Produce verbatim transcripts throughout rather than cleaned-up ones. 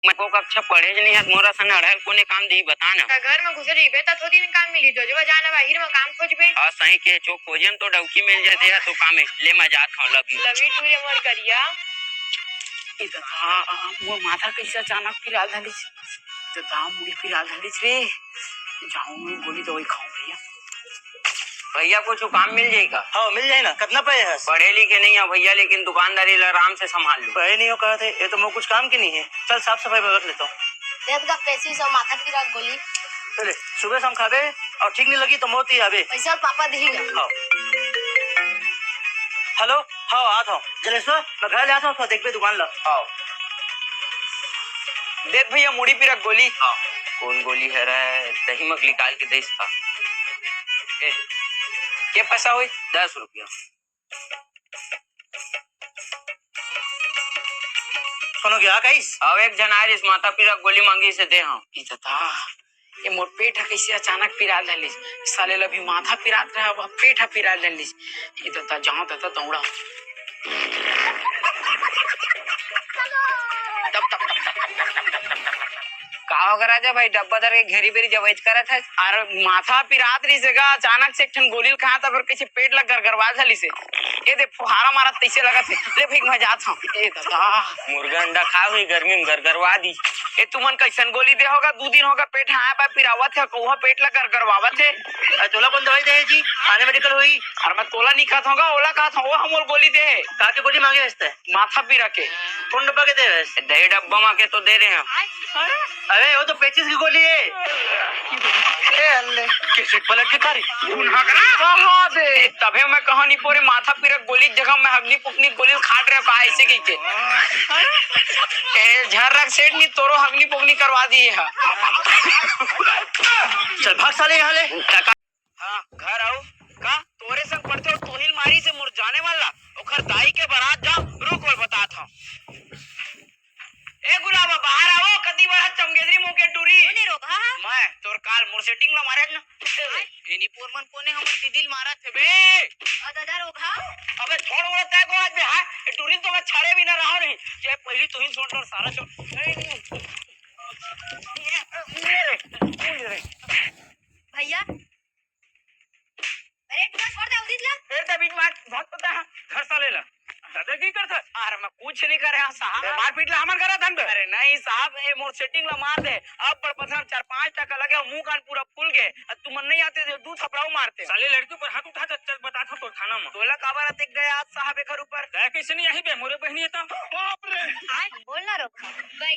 मैं को कक्षा पढ़े ज नहीं हस, मोर असन अड़हल कोने काम देही, बता ना। त घर म घुसे रहिबे, त थोड़ी दिन काम मिली, जो जब जाना बाहिर म काम खोजबे। हाँ, सही के, चो खोजे म तो डौकी मिल जाथे, या तो काम हे। ले, मैं जात हूँ, love you। Love you too रे मोर करिया। ए ददा, मोर माथा कैसे अचानक पिराल धलिस। ददा, मुड़ी पिराल धलिस रे। जाऊँ, गोली दवाई खाऊँ भैया। भैया, कुछ काम मिल जाही का? हाँ, मिल जाही ना। कितना पढ़े हस? पढ़े लिखे नहीं है भैया, लेकिन दुकानदारी ला आराम से संभाल लूँ। पढ़े नहीं हो कहत हे, ये तो मोर कुछ काम के नहीं है। चल, साफ सफाई में रख लेता हूँ। देख दा, पैसे सब माथा पीरा गोली। चले, सुबह शाम खाबे और ठीक नहीं लगी तो मौत ही आबे। पैसा पापा देही का? हाँ। हेलो, हाँ, आत हूँ। जलेश्वर, मैं घर ले आत हूँ, थोड़ा देखबे दुकान ला। हाँ। देख भैया, मुड़ी पीरा गोली। हाँ। कौन गोली हरे? दही मक निकाल के देस का। ए, के पैसा होई? दस रुपया। कोनो गया कहिस? अब एक झन आय रिहिस, माथा पीरा गोली मांगिस हे, दे हंव। ई ददा, ये मोर पेट ह कइसे अचानक पिराय धर लिस? साले ल अभी माथा पिरात रहे, अब पेट ह पिराय धर लिस। ई ददा, जांव ददा, दौड़ा। तब, तब, तब, तब। का होगे राजा भाई, डब्बा धर के घेरी बेरी जबैत करत हस? अरे माथा पिरात रहिस हे गा, अचानक से एक ठन गोली ल खांव त फेर कइसे पेट ल गरगरवा धर लिस हे। ए दे फुहारा मारत तइसे लगत हे। ले भई मैं जात हंव। ए ददा। मुर्गा अंडा खा हुई गर्मी में गरगरवा दी। ए तुमन कइसन गोली दे हो गा? दू दिन हो गा पेट हाय पाय पिरावत हे, कहूं पेट ल गरगरवावत हे। अरे तोला कोन दवाई दे हे जी? आने मेडिकल होई। अरे मैं तोला नइ कहत हंव गा, ओला कहत हंव, ओ ह मोर गोली दे हे। का के गोली मांगे हस तैं? माथा पीरा के। कोन डब्बा के दे हस? दही डब्बा मा के तो दे रहे हैं। अरे, वो तो पेचिस की गोली है। ए, अल्ले। कैसे पलट के खा रही? कहाँ बे? तभे मैं कहा नहीं पोरे माथा पीरा गोली के जगह मैं हगनी पुकनी गोली खाट रहे हो, कहा ऐसे की के। ए, झर्रक सेठ नहीं तोरो हगनी पुकनी करवा दी है। चल भाग साले यहाँ ले। हाँ, घर आऊ। का तोरे संग पढ़थे अउ तोहिल मारिस हे मोर जाने वाला? ओखर दाई के बरात जांव, रुक ओला बतात हंव। ए गुलाबा, बाहर आवो, कति बड़ा चमगेदरी मुंह के टूरी। कोन ए रोगहा? मैं, तोर काल मोर सेटिंग ला मारे न। ए, एनी पोर मन कोने हमर दीदी ल मारत हे बे? अ दादा रोगहा? अबे छोड़ वो तय को आज बे, हाँ? ए टूरी तो मैं छाड़े भी ना रहा नहीं। जे पहली तोहिल छोड़ सारा छोड़। भैया, अरे, टूरा छोड़ दे, उदित ला। फेर ते बीच में बहुत पता है, घर साले ला। दादा की करत? अरे, मैं कुछ नहीं करे, हाँ, साहब। ए, मारपीट ला हमन करत हन बे? अरे, नहीं, साहब, ए, मोर सेटिंग ला मार दे। अब बड़ पथरा चार पांच टका लगे, मुंह कान पूरा फूल गे। अब तुमन नहीं आते, तो दू थपड़ाऊ मारते। साले लड़की पर हाथ उठा, चल, चल, बतात हंव तोर थाना में। तोला काबर अतेक दया, साहब, एखर ऊपर? दया कैसे नहीं आही बे, मोरे बहिनी है तो। बाप रे। बोल ना, रोगहा।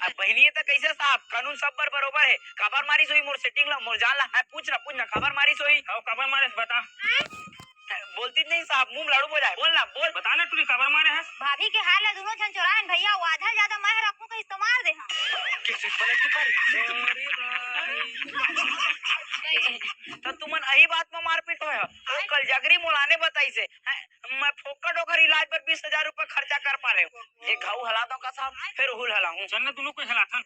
अब बहिनी है तो कैसे, साहब? कानून सब बर बरोबर है। काबर मारिस होही मोर सेटिंग ला, मोर जान ला? है, पूछ ना, पूछ ना, काबर मारिस होही? हव, काबर मारिस, बता। बोलती नहीं साहब, मुंह में लाड़ू बजाए। बोल ना, बोल। बता ना टूरी, काबर मारे हस? भाभी के हार ला दूनों झन चोरायन भैया, वो आधा ले जादा मैं रखूं कहिस तो मार दे हंव। तो तुमन अही बात में मारपीट होय हो? वो कल जगरी मोला आने बताइस हे। हैं, मैं फोकट ओकर इलाज पर बीस हजार रुपया खर्चा कर पा रहे हूँ। एक घाव हला दो का साहब, फेर उहू ल हलाहूं। चल ना, दूनों कोई हलाथन।